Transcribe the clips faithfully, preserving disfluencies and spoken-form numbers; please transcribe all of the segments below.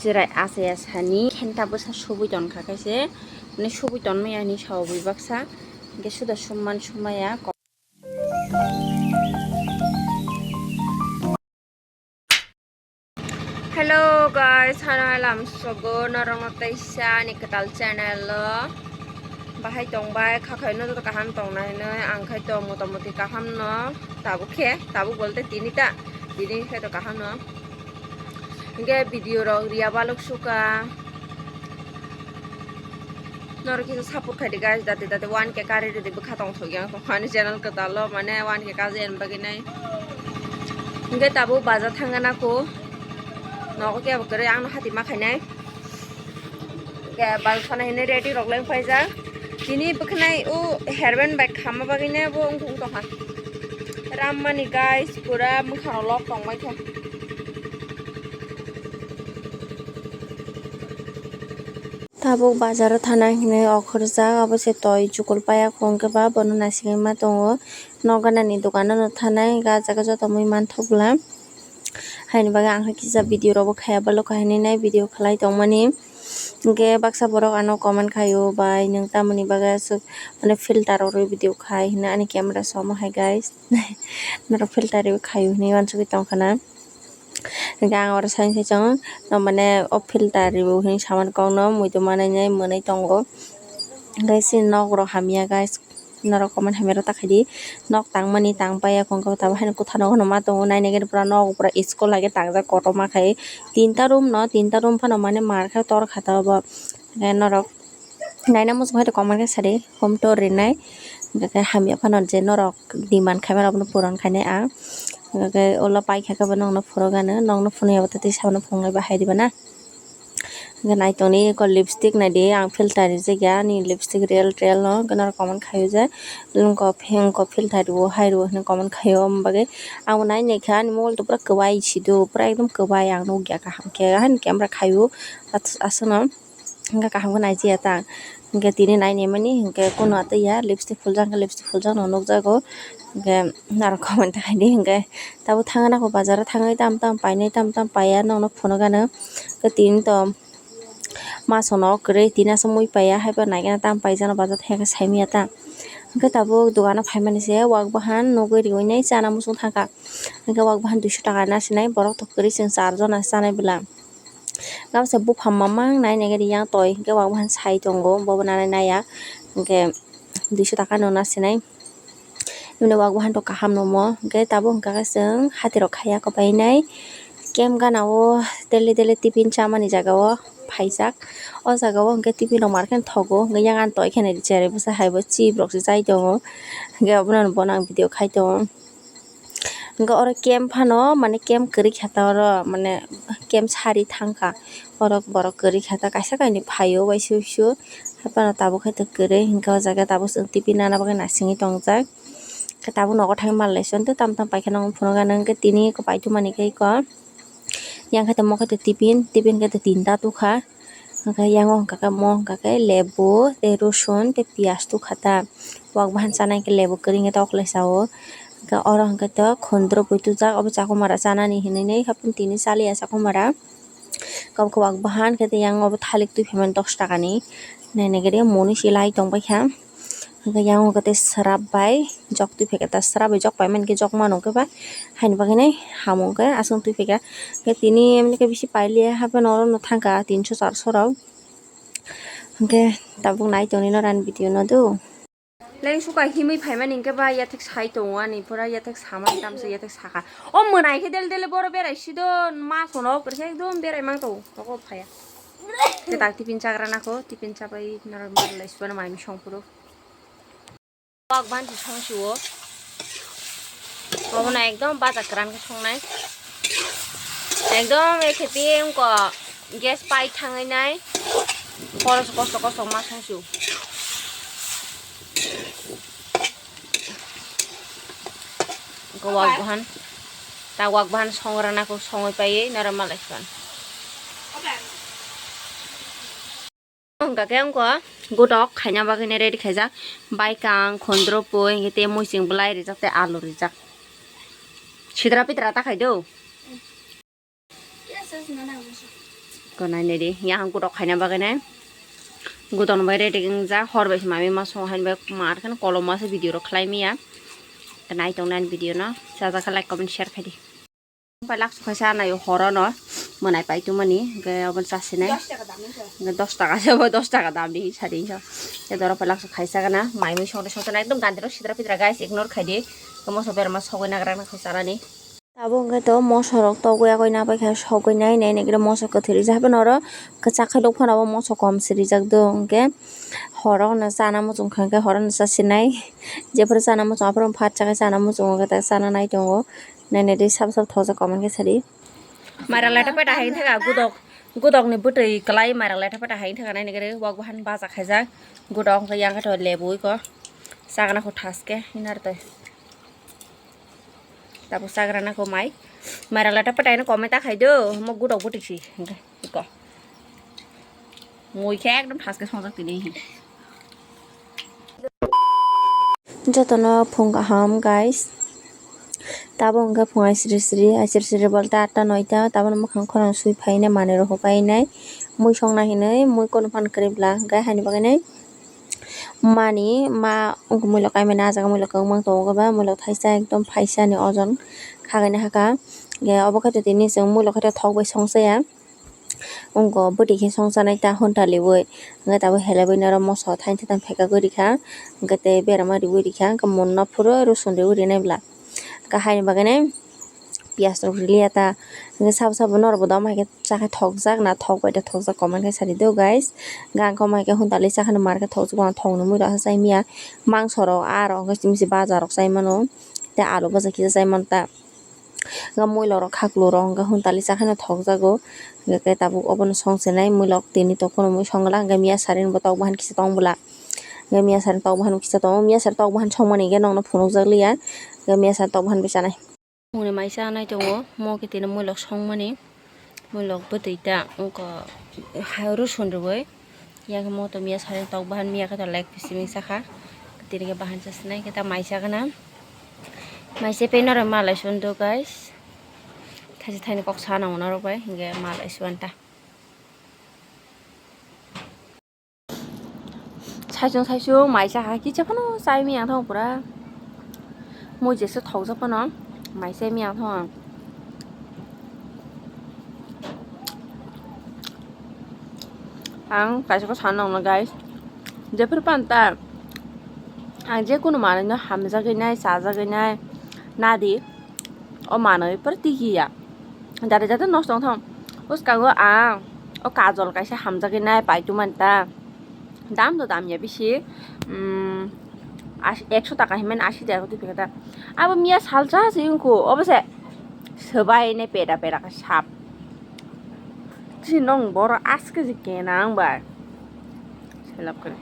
Cherai asai asani khenta bwsa subui tonkha khe se, mane subui tonmaya hinwi sao bui baksa, hwnkhe suda summan sumaya. Hello guys, hano lamsogo norokno teisa ani kwtal channel o. Bahai tongbai, khakhai no joto kaham tongnai hinwi ang khai to motamoti kaham no, tabuk khe, tabuk bolte tini ta, tini khai to kaham no. Hingke video rok riya balok suka. Norok kisa support khai di guys, dati dati one K kari ridi bwkha tong thok yang tong ani channel kwtal o mane one K kaje en bagwi nai. Hingke tabuk baja thangana ko. Nogo kebo kwrwi ang no hati ma khainai. Hingke bal sana hinwi ready rok leng paijak. Tini bwkhanai o hairband bai khama bagwi nai bo wngkha wngkha. Rammani guys pura mwkhang rok lok tong bai kha. Tabuk bazaro thana hinwi okhorjak, obo se toi chukul paya khong khe ba bono naisingwi ma tongo. Nok ganani dogano no thanai, ga jaga joto mui manthok bwla. Haini bagwi ang khe kisa video rokbo khaya, balo kahinwi nai video khlai tongmani. Hwnkhe baksa borok ano comment khaio, bai nwng tamoni bagwi aswk mane filter rw video khai hinwi ani camera somo hai guys. Norok filter rw khaio hinwi uansugwi tongkha na. Hingke ang oro sai sai chong, mane o filter ribo hini saman kokno muitu manai nai mwnwi tongo. Hingke chini nok rok hamya guys, norok comment hamya rok ta khaidi, nok tangmani tang paiya kongkhe tabuk haino kwthar nogo ma tongo, nainaikheno pura nok pura school hai khe tangjak kotorma khai, tinta room no, tinta room phano mane mar khe tor kha ta obo, hingke norok. Naina muchung hai comment khe sadi, home tour rinai. Hingke hamya phano je norok demand khai mani abono puron khainai ang. Hingke ulo paikha khe bo nokno phunukgano, nokno phunukya bo tei sabono phunuknai bahai diba na. Hingke naitongni eko lipstick naidi, ang filter rijak ya ani lipstick real real no, hingke norok comment khaio je wngkha filter ribo hai ribo hinwi comment khaio, omo bagwi ang bo nai naikha ani mobile to pura kwbai sido, pura ekdom kwbai ang nukya kaham khe, haino camera khaio aswkno. Hingke kaham khe naijiya ta, hingke tini nai naimani hingke kunu atwi ya, lipstick fuljak hingke lipstick fuljak no nukjago, hingke norok comment khaidi hingke tabuk thangna kho bazar o thangwi tam tam painai tam tam paiya nokno phunukgano, hingke tini to maso no kwrwi tini aswk mui paiya haiphano naikhe tam paijano bazar thangya khe saimanya ta, hingke tabuk dogano phaimani se wak bahan nugwi riwi nai chana muchung thangkha, hingke wak bahan duiso taka nasinai borok to kwrwi chwng charjon chanai bwla. Gabasa buphang mamang nai nai gari yang toi hingke wak bahan sai tongo, bobo nanai naiya hingke duiso taka no nasinai. Bini wak bahan to kaham no mo hingke tabuk hingka khe chwng hati rok khaiya kwbai nai. Camp gana o daily daily tiffin chamani jaga o phaijak. O jaga o hingke tiffin rok mar khe thogo hingke yang ani toi khe nai cherwi bwsa hai bo chip rok se chai tongo hingke obono bono ang video khai tongo. Hingke oro camp phano mane camp kwrwi kha ta oro mane camp sari thangkha oro borok kwrwi kha ta kaisa kainwi phaio waisuk suk haphano tabuk khe kwrwi hingke o jaga tabuk chwng tiffin nana bagwi naisingwi tongjak hingke tabuk nogo thangwi manlai sio tei tam tam paikhe nw phunukgana hingke tini eko paithumani khe eko yang khe tongmo khe tiffin tiffin khe tinta tukha. Hingke yang o hingka khe mo hingka khe lebu tei rosun tei piyaj tukha ta. Wak bahan chanai hingke lebu kwrwi hingke tok lai sa o. Hingke oro hingke to khondro bui tubjak obo chakhumara chanani hinui nai haphang tini chaliya chakhumara. Kok khe wak bahan khe tei yang obo thalik twi phaimani dos taka ni. Nai nai khe monwi se lai tong pai kha. Hingke yang o khe tei srap bai jok twi phaikha ta, srap bai jok paimani khe jok mano hwnkhe ba haini bagwi nai hamung khe aswk twi phaikha. Hingke tini emni khe bisi pailiya haphano oro no thangkha tinso charso rok. Hingke tabuk nai tongni nw rani video no do. Leng suka himwi phaimani hingke ba yathek sai tongo ani pura yathek samani tamsa yathek saka. O mwnai khe del del boro berai sido ma sono khe ekdom berai mang tongo nogo phaya. Khe tak tiffin chagra nako tiffin chabai norok lai sibana mai misong puro. Wak bansi song siwo. Obono ekdom baja kwran khe songnai. Ekdom ekhe tei wngkha gas pipe thangwi nai. Koros kosto kosto ma song siwo. Wak bahan. Ta wak bahan songrana ko songwi paiwi nara malai swan. Hingka khe wngkha godok khaina bagwi nai ready khaijak. Baikang, khondro pui, hingke tei muising bwlai rijak tei alu rijak. Sidra pitra ta khai do. Yes, yes, no, no, no. Ko nainai di, yang gudok khaina bagwi nai. Gudok bai ready wngjak, hor bai se mami ma song hai bai mar khe kolom ma se video rok khlai maya. Nai tong nai video no, chajak khe like, comment, share khai di. Pai lak su khaisa naio horo no, mwnai pai tu mani, hwnkhe obo chasinai. Hwnkhe dos taka se, obo dos taka dam di sari so. Te doro pai lak su khaisa gana, mai mui song song ekdom gandiro sidra pidra guys, ignore khai di. Moso berma sogwi nagra na khaisa nani. Tabuk hwnkhe to moso rok togwi agwi nabai kha sogwi nai nai nai khe moso kwthwi rijak haphano oro kwchak khe nukphano abo moso kom se rijak do hwnkhe horo no chana muchung kha hwnkhe horo no chasinai jephuru chana muchung aphuru phat chakhai chana muchungo khe chana nai tongo nai nai de sab sab thokjak comment khe sadi. Mairang letha peta hai thaka gudok gudok ni bwtwi kwlai mairang letha peta hai thaka nai nai khe wak bahan baja khaijak gudok hwnkhe yang khe to lebu iko chagana kho thaske hinar tei. Tabuk chagra na ko mai. Mairang letha peta ino comment ta khai do. Mo gudok bwtwi si. Hingke iko. Mui khe ekdom thaske songjak tini hi. Jotono phung kaham guys. Tabuk hwnkhe phung aisiri siri, aisiri siri bolte atta noita. Tabukno mwkhang khorang sui phainai manwi rok hupainai. Mui songna hinwi mui kono phan kwrwi bla hwnkhe haini bagwi nai. Mani ma wngkha muilok kaimani ah jaga muilok kwbangma tongo ba muilok thaisa ekdom phaisa ni ojon khagwi nai hakha. Hwnkhe obo khe tini chwng muilok khe thok bai song chaya wngkha bwtwi khe song chanai ta honta liwi hwnkhe tabuk helaiwi norok moso thaini thani phekagwi rikha hwnkhe tei berama riwi rikha hwnkhe monna phuru rosun riwi rinai bwla hwnkhe haini bagwi nai. Piyaj rok riliya ta hwnkhe sabo sabo norok bo dom hai khe chakhe thokjak na thok bai da thokjak comment khe sadi do guys. Hwnkhe ang khe omo hai khe hontalwi chakhani mar khe thokjak bo ang thokni mui rok chai manya mangso rok aa rok hwnkhe chini chini baja rok chai mano tei alu baja kisa chai mano ta. Hwnkhe muilok rok khaklu rok hwnkhe hontalwi chakhani thokjago hwnkhe tabuk obono song chenai muilok tini tongkhormui songla hwnkhe miya sarini bo tok bahan kisa tong bwla hwnkhe miya sarini tok bahan kisa tongo miya sari tok bahan songmani hwnkhe nokno phunukjak liya hwnkhe miya sari tok bahan bai chanai. Muni mai chanai tongo mo khe tini muilok songmani muilok bwtwi ta wngkha rosun rwui yang khe mo to miya sari tok bahan miya khe to leg piece himwi chakha tini khe bahan chasinai khe ta mai chagana mai chepei norok malai sundo guys thaisa thaini kok sana hwnna rok bai hwnkhe malai suan ta. Saichung saichung mai chakha kicha phano chai manya thang pura. Mui jesa thokjak phano mai chai manya thang. Ang kaisa ko sana nangno guys. Jephuru pan ta ang je kunu manwi no hamjagwi nai chajagwi nai nadi. O manwi pura tikiya. Jate jate nosto wng thang. Bwskango ang o kajol kaisa hamjagwi nai paitu manta. Dam do dam ya bisi. Umm, as-, ekso taka hinmani asi taka twi phaikha ta. Abo miya salsa se wngkho. Obo se swbai nai peda peda khe sap. Chini nong borok aske je kena ang bai. Selap khe.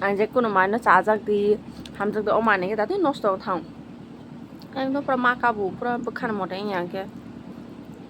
Ang je kunu manwi no chajak di, hamjak di, o manwi khe dato nosto wng thang. Ang to pura ma kabu, pura bwkhani moto wngya ang khe.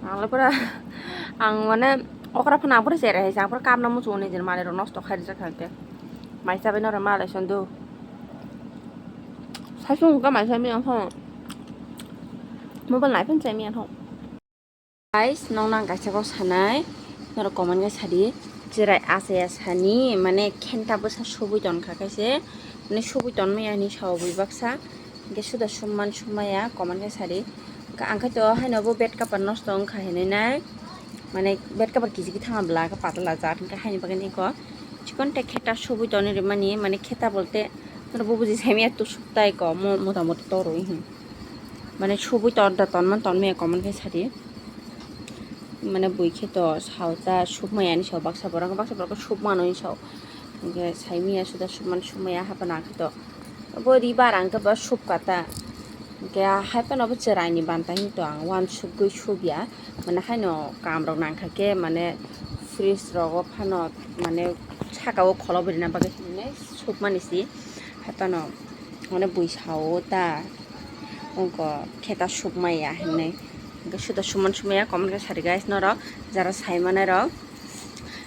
Ang le pura, ang mane okra phano ang pura cherai hai se, ang pura kapna muchungo nijini manwi rok nosto khai rijak kha ang khe. Mai chabai norok malai song do. Saichung khe mai chabai ang thang. Mobile nai phano chai manya thang. Guys, nokno ang kaisa kok sanai, norok comment khe sadi, cherai achai achani, mane khenta bwsa subui tonkha khe se, mane subui tonmaya hinwi sao bui baksa, hwnkhe suda summan summaya, comment khe sadi. Hwnkhe ang khe to haino bo bed cover nosto wngkha hinwi nai, mane bed cover kiji khe thangma bwla khe patla jat, hwnkhe haini bagwi nai kok chikon ta kheta subui tonwi rwmani, mane kheta bolte norok bo buji saimanya tusuk tai kok mo-, mota moti torwi hin. Mane subui tor da tonmani tonmaya comment khe sadi. Mane bui khe to sao ta sukmaya hinwi sao baksa borok baksa borok khe sukmano hinwi sao. Hwnkhe saimanya suda sukmani sukmaya haphano ang khe to. Bo ri bar ang khe bo sukka ta. Hwnkhe hai phano bo chwraini banta hinwi to ang uansukgwi sukya. Mane haino kam rok nangkha khe mane fridge rogo phano mane saka o kholo bo rina bagwi hinwi sukmani se. Hai phano mane bui sao ta. Wngkha khe ta sukmaya hinwi. Hwnkhe suda summan sumaya comment khe sadi guys norok jara saimanai rok.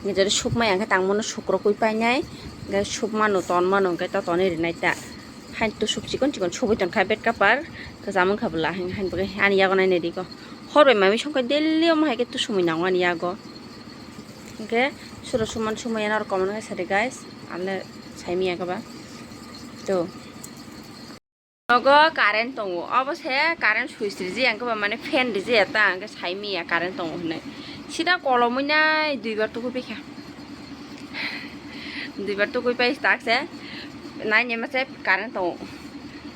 Hwnkhe jara sukmaya hwnkhe tangmano sukrokwi painai. Hwnkhe sukmano tonmano hwnkhe to tonwi rinai ta. Hain tusuk chikon chikon subui tonkha bed cover kwcham wngkha bwla hain hain bagwi ani yago nainai di kok. Hor bai mami songkhe daily omo hai khe tusumui nango ani yago. Hwnkhe suro suman sumui ano rok comment khe sadi guys. Ano saimi ya khe ba. To. Nogo current tongo. Obo se current switch riji ang khe ba mane fan riji eta ang khe saimi ya current tongo hinui. Sida kolomui nai duibar tukui phaikha. Duibar tukui pai tak se. Nai nema se current tongo.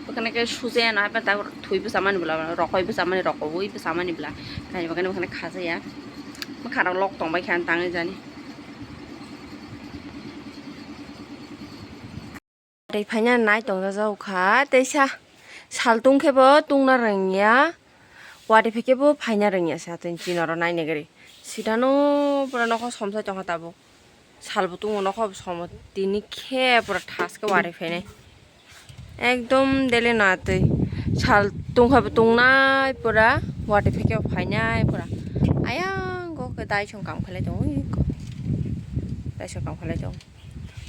Bwkhani khe sujaya no haphang tak thwi bwchamani bwla, rokoi bwchamani, rokoi bwchamani bwla. Kaini bwkhani bwkhani khajaya. Bwkha rok lok tong bai kha tangwi jani. Tei phaina nai tong jajao kha teisa. Sal tung khe bo tungna rwngya. Watwi phai khe bo phaina rwngya sa twi chini oro naina gari. Sidano pura nokho somsai tongkha tabuk. Salbo tongo nokho somo tini khe pura thas khe wari phainai. Ekdom dele natwi sal tungkha bo tongnai pura wati phai khe phainai pura. Ayang go khe dai song kam khlai tongo ui ko. Dai song kam khlai tongo.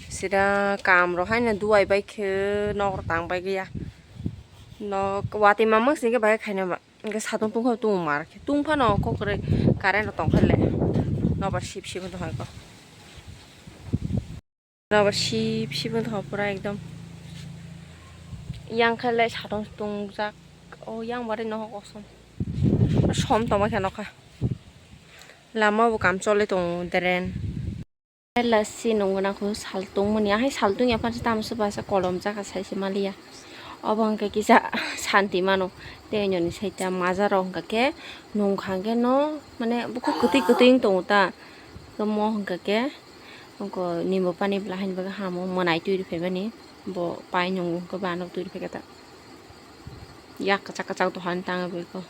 Sida kam rok haino duai bai khe nok rok tang bai ya. Nok wati mamang sing khe bai khaina ba. Hwnkhe satung tungkha tung mar khe tung phano kok kwrwi current rok tongkha le nobar sip sip wng tongkha. Nobar sip sip wng tongkha pura ekdom. Yang khe le satung tungjak o yang bare nohok kosom som tongma khe nokha lama bo kam choli tongo deren. Lassi nunguna kho sal tungmani ahai sal tungya phansi tamso basa kolom jaka saise maliya. Obo hwnkhe kisa santi mano tei ononi saita maja rok hwnkha khe nungkha hwnkhe no mane bukhuk kwtwi kwtwi wng tongo ta. Omo hwnkha khe oko nimbo pani bwla haini bagwi hamo mwnai twi rwphaimani bo pai nungo hwnkhe bo ano twi rwphaikha ta. Yak kwchak kwchak dohani tangwi bo eko.